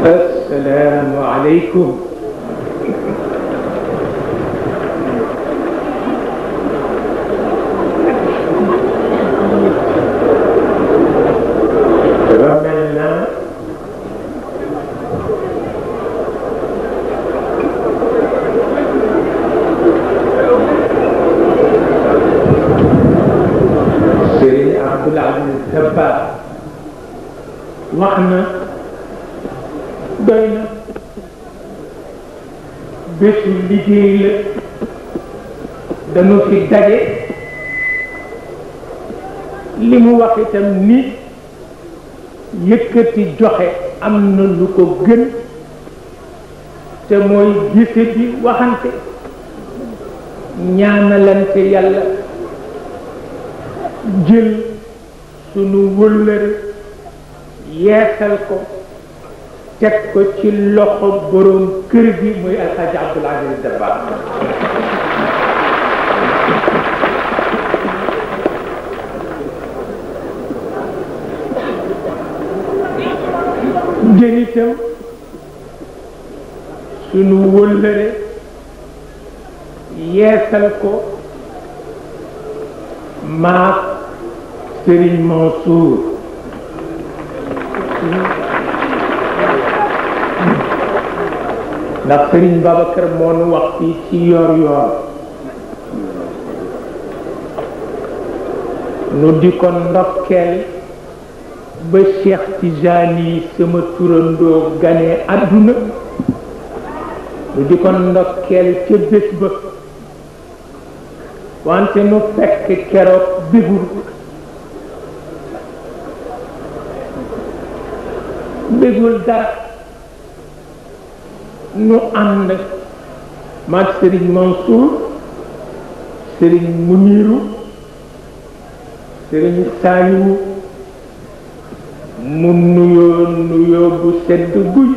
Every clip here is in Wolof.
السلام عليكم. رملنا سيدي عبد العزيز الدباغ وحنا doyna bésu liggéey la dañu fi daje li mu wax itam ni yëkkati joxe am na lu ko gën te mooy gise bi waxante ñaanalante yàlla jël sunu wëllëre yeesal ko teg ko ci loxo borom kër gi muy Alxaaji Abdul Aziz Dabakh jën itam sunu wëllëre yeesal ko maak Serigne Mansour ndax Serigne Babacar moo nu wax fii ci yoor yoor nu di ko ndokkeel ba Cheikh Tijani sama turandoo gane àdduna nu di ko ndokkeel ca bés ba wante nu fekk keroog bégul dara nu ànd maag Serigne Mansour Serigne Muniru Serigne Saliou mu nuyoo bu sedd guy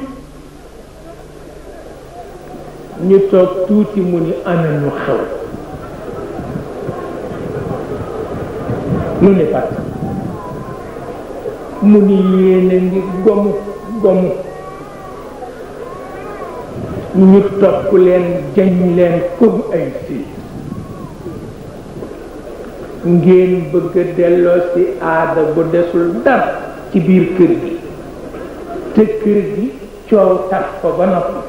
ñu toog tuuti mu ni ana ñu xew nu ne pat mu ni yéene ngi gomu ñu topp leen jañ leen comme ay fii ngeen bëgg a delloo ci aada bu desul dara ci biir kër gi te kër gi coow tax ko ba noppi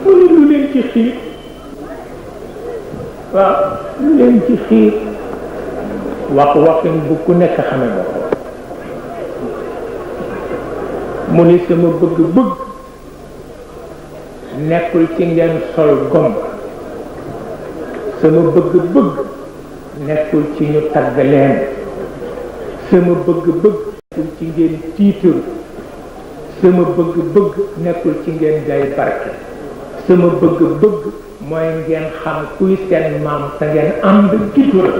mu ni lu leen ci xiir waaw lu leen ci xiir waxin bu ku nekk xame ba ko mu ni sama bëgg-bëgg nekkul ci ngeen sol gom sama bëgg-bëgg nekkul ci ñu tagg leen sama bëgg-bëgg nekkul ci ngeen tiitul sama bëgg-bëgg nekkul ci ngeen jaay barke sama bëgg-bëgg mooy ngeen xam kuy seen maam te ngeen ànd gitura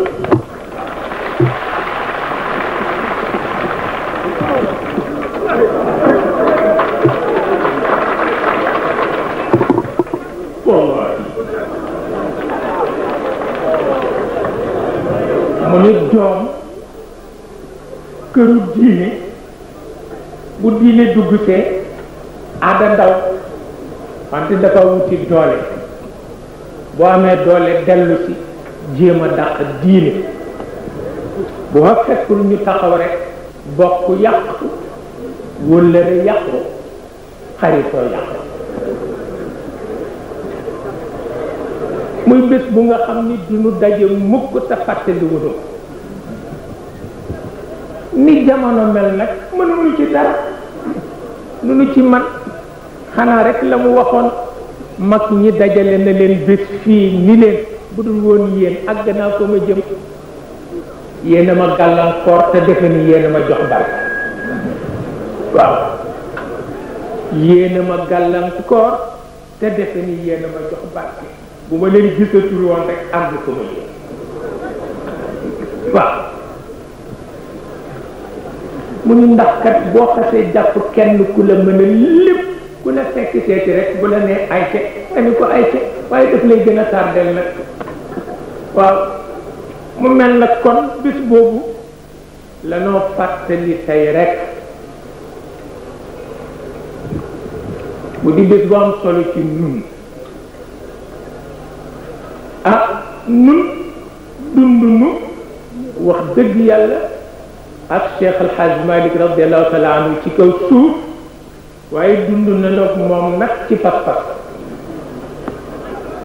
mu ni doom këru diine bu diine dugg see aada ndaw wante dafa wuti doole boo amee doole dellu si jéem a dàq diine bu fa fekkul ñu taxaw rek bokk yàqu wëllëre yàqu xaritoo yàqu muy bés bu nga xam ni duñu daje mukk te fàttali wuñu ni jamono mel nag mënuñu ci dara lu nu ci man xanaa rek la mu waxoon mag ñi dajale na leen bés fii ni leen bu dul woon yéen ak gannaaw ko ma jëm yéen a ma gàllankoor te defe ni yéen a ma jox barke waaw yéen a ma gàllankoor te defe ni yéen a ma jox barke bu ma leen gisatul woon rek ànd ko ma yéen waaw mu ni ndax kat boo xasee jàpp kenn ku la mën a lépp ku la fekk seeti rek bu la nee ayce nga ni ko ayce waaye daf lay gën a tardel nag waaw mu mel na kon bis boobu la noo fàttali tey rek bu di bis bu am solo ci nun nun dundunu wax dëgg yàlla ak Cheikh El Hadj Malick radiallahu taala anhu ci kaw suuf waaye dund na nag moom nag ci pas-pas